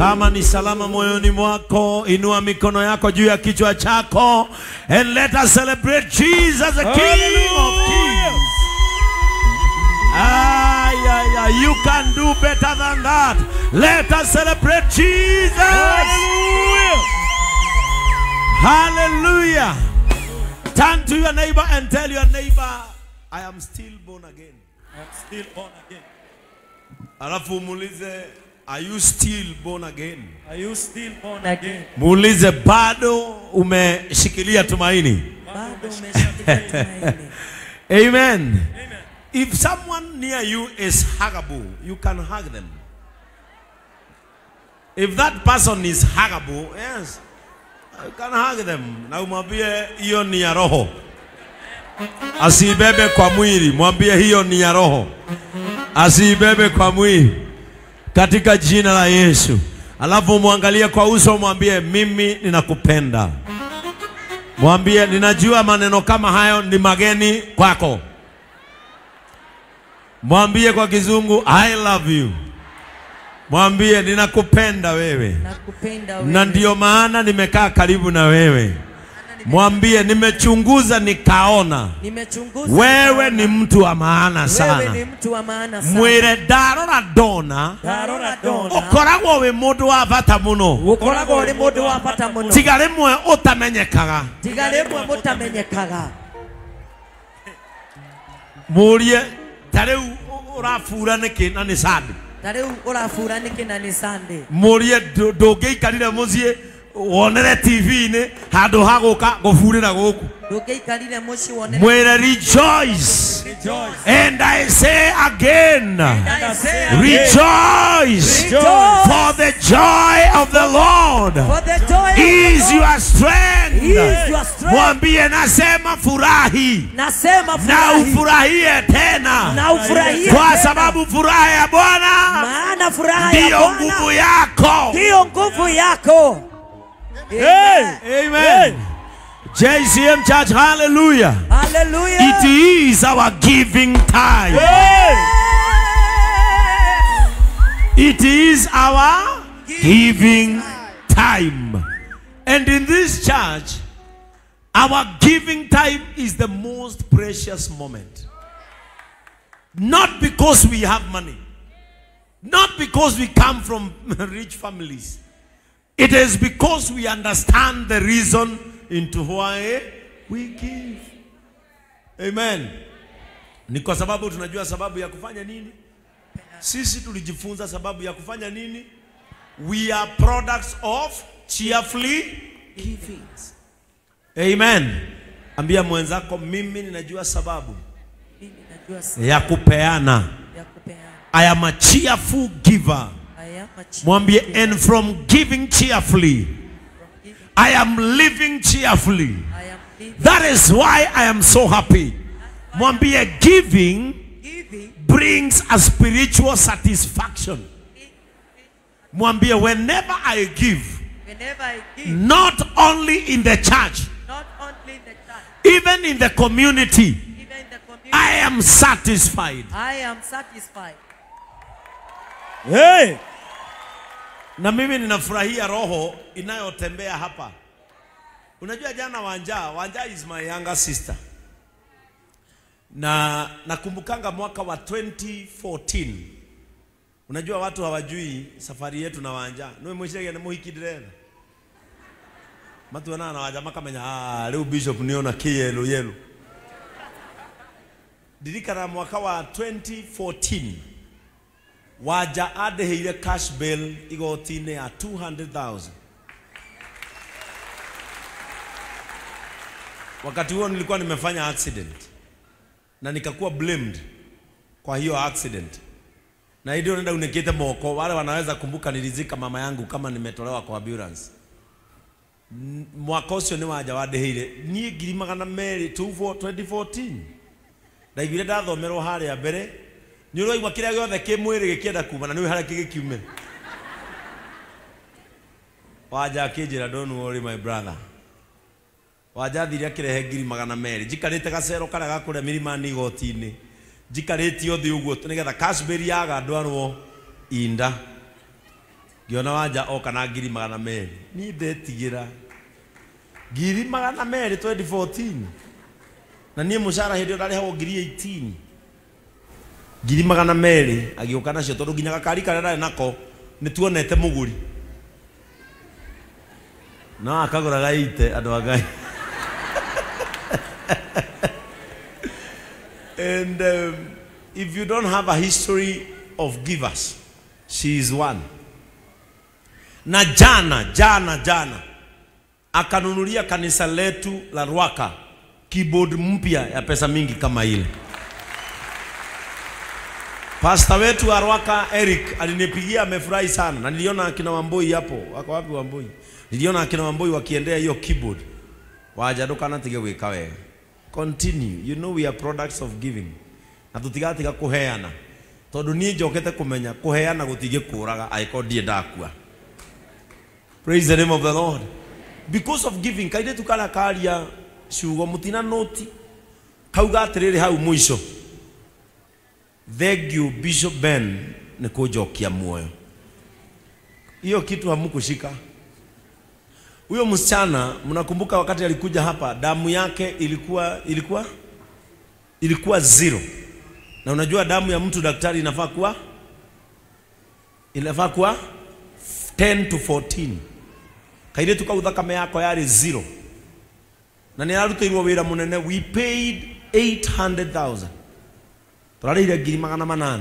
Kama ni salama moyoni mwako, inua mikono yako juu ya kichwa chako and let us celebrate Jesus the King of Kings. Ay, ay, ay, you can do better than that. Let us celebrate Jesus. Hallelujah. Hallelujah. Turn to your neighbor and tell your neighbor, I am still born again. I am still born again. Alafu muulize, are you still born again? Are you still born again? Muulize, bado umeshikilia tumaini? Bado umeshikilia tumaini. Amen. Amen. If someone near you is huggable, you can hug them. If that person is huggable, yes, you can hug them. Na umwambie hiyo ni ya roho. Asibebe kwa mwili, mwambie hiyo ni ya roho. Asibebe kwa mwili. Katika jina la Yesu. Alafu muangalie kwa uso, mwambie mimi ninakupenda. Mwambie ninajua maneno kama hayo ni mageni kwako. Mwambie kwa kizungu, I love you. Mwambie ninakupenda wewe. Nakupenda wewe. Na ndio maana nimekaa karibu na wewe. Mwambie nimechunguza nikaona. Nimechunguza. Wewe ni mtu wa maana sana. Wewe ni mtu wa maana sana. Mwire ndarora ndona. Ndarora ndona. Ukoragwo wi mundu wa bata muno. Ukoragwo uri mundu wa bata muno. Tiga rimwe utamenyekaga. Tiga rimwe mutamenyekaga. Murie ta riu urabura niki na ni Sunday. Ta riu urabura niki na ni Sunday. Murie ndungiikarire mucii wonere TV-inĩ handũ ha gũka gũburĩra gũkũ. Ndũngĩikarire mũciĩ wonere. Mwĩre rejoice. Rejoice. And I say again, I say again, rejoice. Rejoice. For the joy of the Lord For the joy is your strength. Is your strength. Mwambie nasema furahi. Nasema furahi. Na ufurahie tena. Na ufurahie kwa tena. Sababu furaha ya Bwana, maana furaha ya ndiyo Bwana nguvu yako. Ndiyo nguvu yako. Hey. Amen. JCM Church, hallelujah. Hallelujah. It is our giving time. Hey. It is our giving time. And in this church, our giving time is the most precious moment. Not because we have money. Not because we come from rich families. It is because we understand the reason into why we give. Amen. Ni kwa sababu tunajua sababu ya kufanya nini? Sisi tulijifunza sababu ya kufanya nini? We are products of cheerfully giving. Amen. Ambia mwenzako, mimi ninajua sababu ya kupeana. I am a cheerful giver. Mwambie, and from giving cheerfully, I am living cheerfully. That is why I am so happy. Mwambie, giving brings a spiritual satisfaction. Mwambie, whenever I give, not only in the church, even in the community, I am satisfied. I am satisfied. Hey! Na mimi ninafurahia roho inayotembea hapa. Unajua jana Wanja is my younger sister. Na nakumbukanga mwaka wa 2014. Unajua watu hawajui safari yetu na Wanja. Niwe mwishirege na muhiki direna. Matu wana na Wanja makamenya, ah, leo bishop niona kiyelo yelo. Dirikana mwaka wa 2014. Waja adeheire cash bail igotine ya 200,000. Wakati huo nilikuwa nimefanya accident na nikakuwa blamed kwa hiyo accident. Na ndio nenda unikete moko, wale wanaweza kumbuka nilizika mama yangu kama nimetolewa kwa ambulance. Mwaka ucio ni Waja wadeheire ni 200,000 2014. Ndaiguire ndathomerwo haria mbere. Ni ũraigua kĩrĩa gĩothe kĩ mwĩrĩ gĩkĩenda kuma na nĩ harĩa kĩgĩkiumĩra. Wanja akĩnjĩra, don't worry my brother. Wanja athire akĩrehe 200,000. Njikarĩte gacero karĩa ga kũrĩa Milimani igoti-inĩ. Njikarĩte o thĩ ũguo nĩgetha cash bail yaga ndwarwo inda. Ngiona Wanja oka na 200,000. Ni ndetigira 200,000 2014. Na niĩ mũcara hĩndĩ ĩyo ndarĩhagwo 18,000. 200,000 agĩũka nacio tondũ nginya gakari karĩa ndarĩ nako nĩ tuonete mũgũri. No akagũraga ite andũ a Ngai. And if you don't have a history of givers, she is one. Na jana akanunulia kanisa letu la Ruaka keyboard mpya ya pesa mingi kama ile. Pastor wetu wa Ruaka Eric alinipigia, amefurahi sana. Na niliona akina Wamboi hapo. Wako wapi Wamboi? Niliona akina Wamboi wakiendea hiyo keyboard. Waja ndukana tige gwika wega. Continue. You know we are products of giving. Na tutigatiga kuheana. Tondu nie njokete kumenya kuheana gutingikuraga angĩkorwo ndirĩ ndakua. Praise the name of the Lord. Because of giving, kairĩtu karĩa karia ciugo mutina noti kauga atĩrĩrĩ hau mũico. Thank you Bishop Ben nĩ kũnjokia muoyo. Hiyo kitu hamkushika. Huyo msichana mnakumbuka wakati alikuja hapa damu yake ilikuwa 0. Na unajua damu ya mtu daktari inafaa kuwa 10 to 14. Kairĩtu kau thakame yako yarĩ 0. Na nĩ arutĩirwo wĩra mũnene, we paid 800,000. Tũrarĩhire 800,000.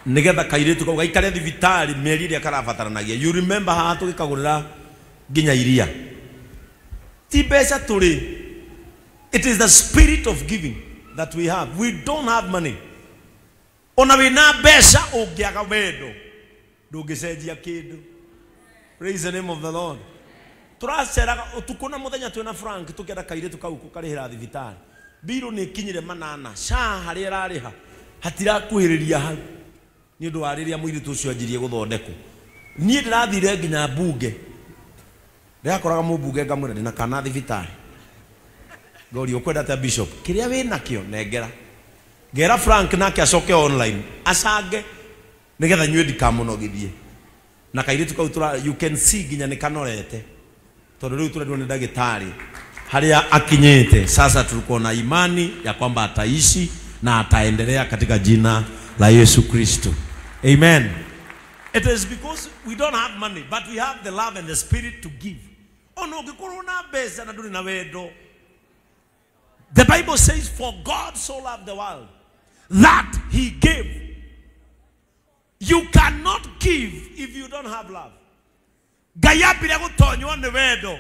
Nigetha kairĩtu kau gaikare thibitarĩ mĩeri ĩrĩa karabataranagia. You remember haha tũgĩkagũrĩra nginya iria. Ti mbeca tũrĩ. It is the spirit of giving that we have. We don't have money. Ona wĩna mbeca ũngĩaga wendo ndũngĩcenjia kĩndũ. Praise the name of the Lord. Tũraceraga ũtukũ na mũthenya twĩna Frank tũkĩenda kairĩtu kau gũkarĩhĩra thibitarĩ. Mbirũ nĩ ikinyire 800 SHA harĩa ĩrarĩha hatirakuhĩrĩria hau. Nĩ ũndũ wa rĩrĩa mũirĩtu ũcio anjirie gũthondekwo. Niĩ ndĩrathire nginya mbunge. Ndĩrakoraga mũmbunge ngamwĩra ndĩna kana thibitarĩ. Ngoria ũkwenda atĩa Bishop? Kĩrĩa wĩnakĩo nengera. Ngera Frank nake acoke online acange nigetha nyue ndikamũnogithie. Na kairĩtu kau you can see nginya nĩ kanorete. Tondũ rĩu tũrendwo nĩ ndagĩtarĩ harĩa akinyĩte. Sasa tulikuwa na imani ya kwamba ataishi na ataendelea katika jina la Yesu Kristo. Amen. It is because we don't have money, but we have the love and the spirit to give. Ono ũngĩkorwo na mbeca na ndũrĩ na wendo. The Bible says, for God so loved the world that he gave. You cannot give if you don't have love. Ngai ambire gũtonywo nĩ wendo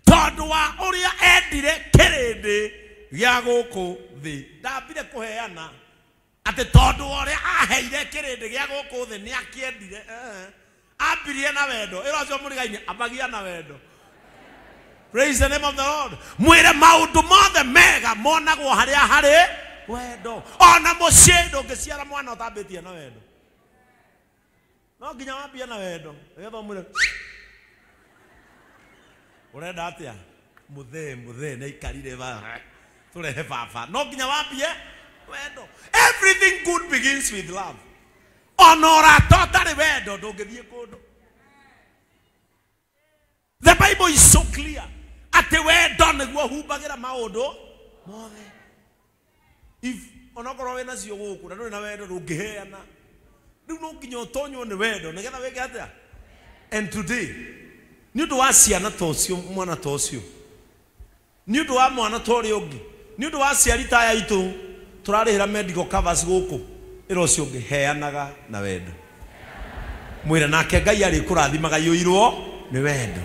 tondũ wa ũrĩa endire kĩrĩndĩ gĩa gũkũ thĩ. Ndambire kũheana atĩ tondũ wa ũrĩa aheire kĩrĩndĩ gĩa gũkũ thĩ nĩ akĩendire. Ambirie na wendo. Ĩra ũcio mũrigaine ambagia na wendo. Praise the name of the Lord. Mwĩre maũndũ mothe mega monagwo harĩa harĩ wendo. Ona mũciĩ ndũngĩciara mwana ũtambĩtie na wendo. No nginya wambie na wendo. Nĩgetha ũmwĩre ũrenda atĩa? Mũthee nĩ aikarire ba tũrehe baba. No nginya wambie wendo. Everything good begins with love. Ona ũrata ũtarĩ wendo ndũngĩthiĩ kũndũ. The Bible is so clear. Atĩ wendo nĩguo humbagĩra maũndũ mothe. If onokorwo wĩna cio gũkũ na ndũrĩ na wendo ndũngĩheana. Rĩu no nginya ũtonywo nĩ wendo nĩgetha wĩke atĩa? And today, nĩ ũndũ wa ciana ta ũcio, mwana ta ũcio, nĩ ũndũ wa mwana ta ũrĩa ũngĩ, nĩ ũndũ wa aciari ta aya aitũ tũrarĩhĩra medical covers gũkũ, ĩra ũcio ũngĩ heanaga na wendo. Mwĩre nake Ngai arĩkũrathimaga iyũirwo nĩ wendo.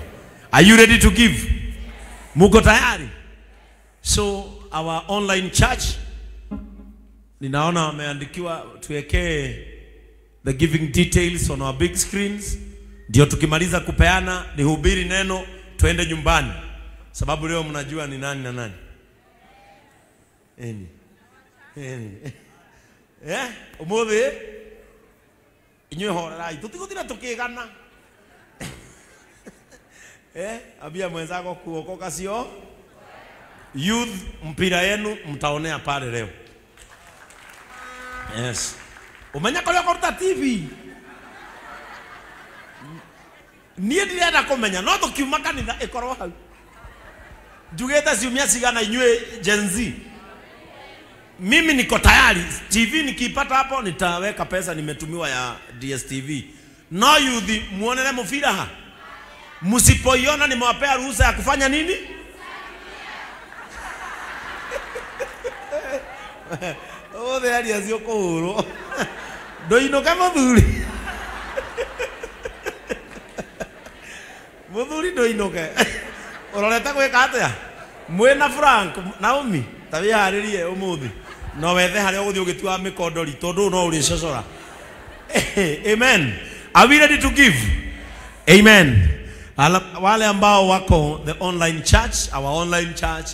Are you ready to give? Muko tayari? So our online church, ninaona wameandikiwa tuwekee the giving details on our big screens. Ndio tukimaliza kupeana nihubiri neno tuende nyumbani. Sababu leo mnajua ni nani na nani. Eni. Eh, umuthi inyuĩ horerai tũtigũtinda tũkĩgana. Eh, ambia mwenzako kuokoka sio. Youth, mpira yenu mtaonea pale leo. Yes. Ũmenya kũrĩa ũkũruta TV. Niĩ ndirenda kũmenya no tũkiuma kanitha ĩkorwo hau. Njugĩte ciumia cigana inyuĩ Gen Z. Mimi niko tayari. TV nikiipata hapo nitaweka pesa nimetumiwa ya DSTV. No youth muonere mũbira ha. Msipoiona nimewapea ruhusa ya kufanya nini? Othe aria acio kũhũrwo. Ndũinũke mũthuri. Mũthuri ndũinũke. Ũrorete gwĩka atĩa? Mwĩna Frank, Naomi, ta wĩharĩrie ũmũthĩ. No wethe harĩa ũgũthiĩ ũgĩtua mĩkondori tondũ no ũrĩcocora. Amen. Are we ready to give? Amen. Wale ambao wako the online church, our online church,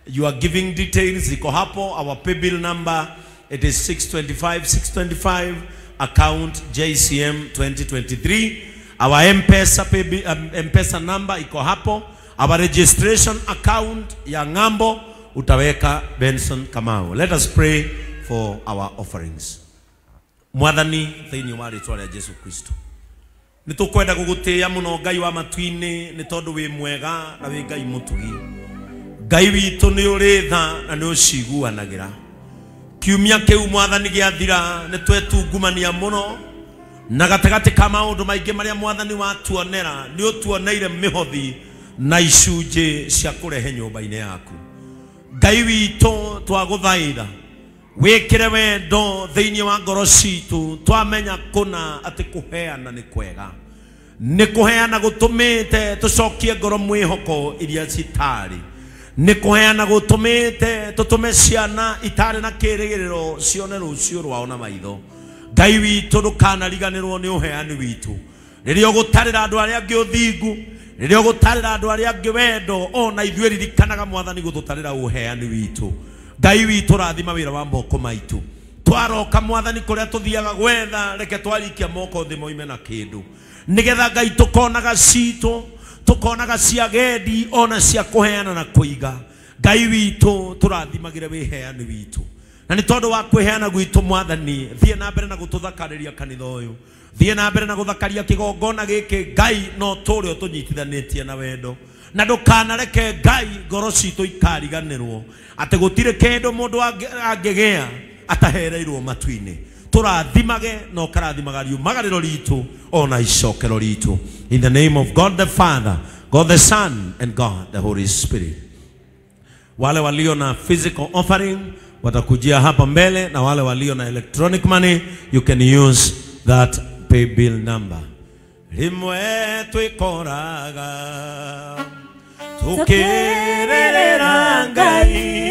you are giving details iko hapo. Our pay bill number, it is 625 625, account JCM 2023. Our M-Pesa pay bill, M-Pesa number iko hapo. Our registration account ya ngambo utaweka Benson Kamau. Let us pray for our offerings. Mwathani thĩinĩ wa rĩtwa rĩa Jesu Kristo, nĩ tũkwenda gũgũtĩĩa mũno Ngai wa matu-inĩ, nĩ tondũ wĩ mwega na wĩ Ngai mũtugi. Ngai witũ nĩ ũrĩ tha na nĩ ũciguanagĩra. Kiumia kĩu Mwathani gĩathira nĩ twetungumania mũno, na gatagatĩ ka maũndũ maingĩ marĩa Mwathani watuonera, nĩ ũtuoneire mĩhothi na icunjĩ cia kũrehe nyũmba-inĩ yaku. Ngai witũ twagũthaitha wĩkĩre wendo thĩinĩ wa ngoro citũ, twamenya kũna atĩ kũheana nĩ kwega. Nĩ kũheana gũtũmĩte tũcokie ngoro mwĩhoko iria citarĩ. Nĩ kũheana gũtũmĩte tũtũme ciana itarĩ na kĩrĩgĩrĩro cione rũciũ rwao na maitho. Ngai witũ ndũkanariganĩrwo nĩ ũheani witũ. Rĩrĩa ũgũtarĩra andũ arĩa angĩ ũthingu, rĩrĩa ũgũtarĩra andũ arĩa angĩ wendo, ona ithuĩ ririkanaga Mwathani gũtũtarĩra ũheani witũ. Ngai witũ rathima wĩra wa moko maitũ. Twaroka Mwathani kũrĩa tũthiaga gwetha, reke twarikia moko thĩ moime na kĩndũ, nĩgetha Ngai tũkonaga citũ, tũkonaga cia gendi ona cia kũheana na kũiga. Ngai witũ tũrathimagĩre wĩheani witũ, na nĩ tondũ wa kwĩheana gwitũ Mwathani, thiĩ na mbere na gũtũthakarĩria kanitha ũyũ, thiĩ na mbere na gũthakaria kĩgongona gĩkĩ. Ngai no tũrĩ ũtũnyitithanĩtie na wendo, na ndũkanareke Ngai ngoro citũ ikariganĩrwo atĩ gũtirĩ kĩndũ mũndũ angĩgĩa atahereirwo matu-inĩ. Tũrathimage na ũkarathimaga riumagarĩro ritũ ona icokero ritũ. In the name of God the Father, God the Son, and God the Holy Spirit. Wale walio na physical offering watakujia hapa mbele, na wale walio na electronic money, you can use that pay bill number. Rimwe twikoraga tukirerera Ngai.